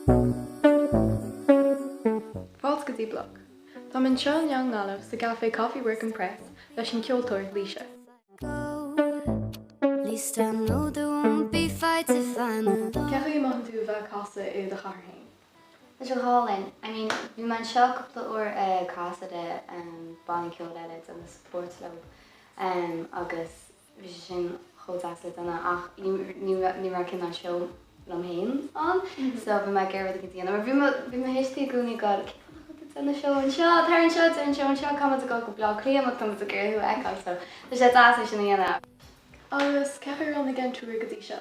Fáilte go dtí BLOC. Táim anseo i nGaillimh sa gcaifé Coffee Work and Press leis an cheoltóir Laoise. Cén chaoi a mothaíonn tú a bheith ag casadh i do chathair féin? Tá sé go hálainn. I mean, bhí mé anseo cúpla uair ag casadh le banna ceoil eile ag déanamh support leo agus bhí sé sin chomh deas le déanamh ach ní ní raibh cineál seó liom féin ann so bhí mé ag iarraidh rud éicint a dhéanamh mar bhí mé bhí mo thuistí i gcónaí ag goil cén fáth nach bhfuil tú ag déanamh seó anseo tar anseo déan seó anseo caithfidh muid a ghabháil go Baile Átha Cliath má tá muid ag iarraidh thú a fheiceáil so tá sé deas é sin a dhéanamh. Agus cén chaoi a roghnaigh an tour go dtí seo?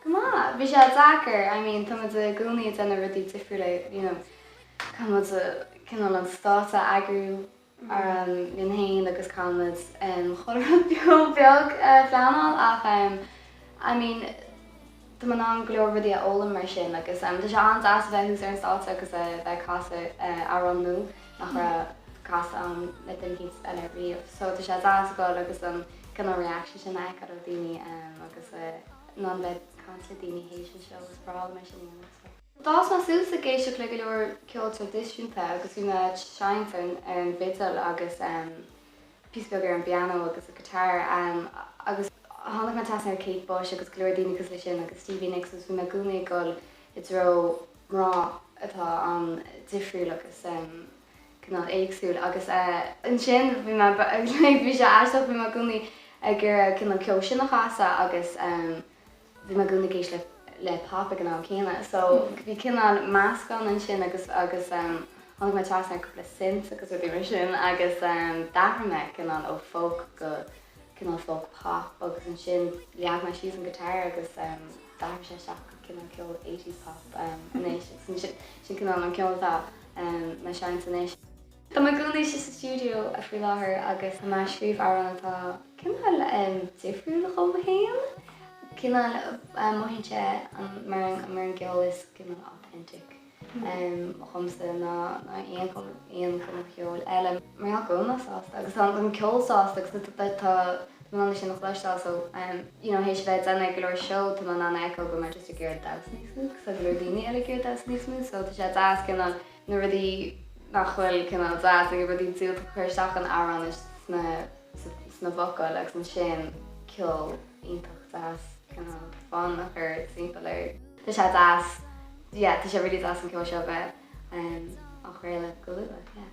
Go maith. Bhí sé deacair, I mean tá muid i gcónaí ag déanamh rudaí difriúla you know caithfidh muid cineál an stáitse a eagrú linn féin agus caithfidh muid chuile rud beag beag a phleanáil ach I mean tá mé in ann go leor rudaí a fhoghlaim mar sin agus tá sé an-deas a bheith thuas ar an stáitse agus a bheith ag casadh amhrán nua nach raibh casta agam le duine éicint eile riamh. So tá sé deas a ghoil agus an cineál reaction sin a fheiceáil ó daoine agus in ann bheith ag caint le daoine théis an seó is breá liom é sin a dhéanamh so. D'fhás mé suas ag éisteacht le go leor ceol traidisiúnta agus bhí mé ag seinnt ar ar an bhfidil agus píosa beag ar an bpianó agus an guitar agus tháinig mé trasna ar Kate Bush agus go leor daoine cosúil leis sin agus Stevie Nicks agus bhí mé i gcónaí ag dul i dtreo mná atá an-difriúil agus cineál éagsúil agus ansin bhí mé like bhí sé aisteach bhí mé i gcónaí ag iarraidh cineál ceol sin a chasadh agus bhí mé i gcónaí ag éisteacht le pop ag an am céanna so bhí cineál meascán ansin agus agus tháinig mé trasna ar cúpla synths agus rudaí mar sin agus d'athraigh mé cineál ó folk go cineál folk pop agus ansin leag mé síos an guitar agus d'athraigh sé isteach go cineál ceol 80s pop anois agus sin sin cineál an ceol atá mé ag seinnt anois. Tá mé i gcónaí sa stiúideo faoi láthair agus tá mé ag scríobh amhrán atá cineál difriúil dhom féin. Cineál mothaíonn sé mar mar an gceol is cineál authentic dhomsa ná aon aon chineál ceoil eile. Mar gheall go bhfuil mé sásta agus tá an ceol sásta agus tá tá tá mé in ann é sin a chloisteáil so you know théis a bheith ag déanamh go leor seó tá mé in ann a fheiceáil go bhfuil mé just ag iarraidh damhsa níos mó agus tá go leor daoine eile ag iarraidh damhsa níos mó so tá sé deas cineál na rudaí nach bhfuil cineál deas ag rudaí diúltacha a chur isteach in amhrán sna sna focail agus ansin ceol iontach deas cineál fun a chur timpeall air. Tá sé deas, yeah, tá sé really deas an ceol seo a bheith á chraoladh go luath, yeah.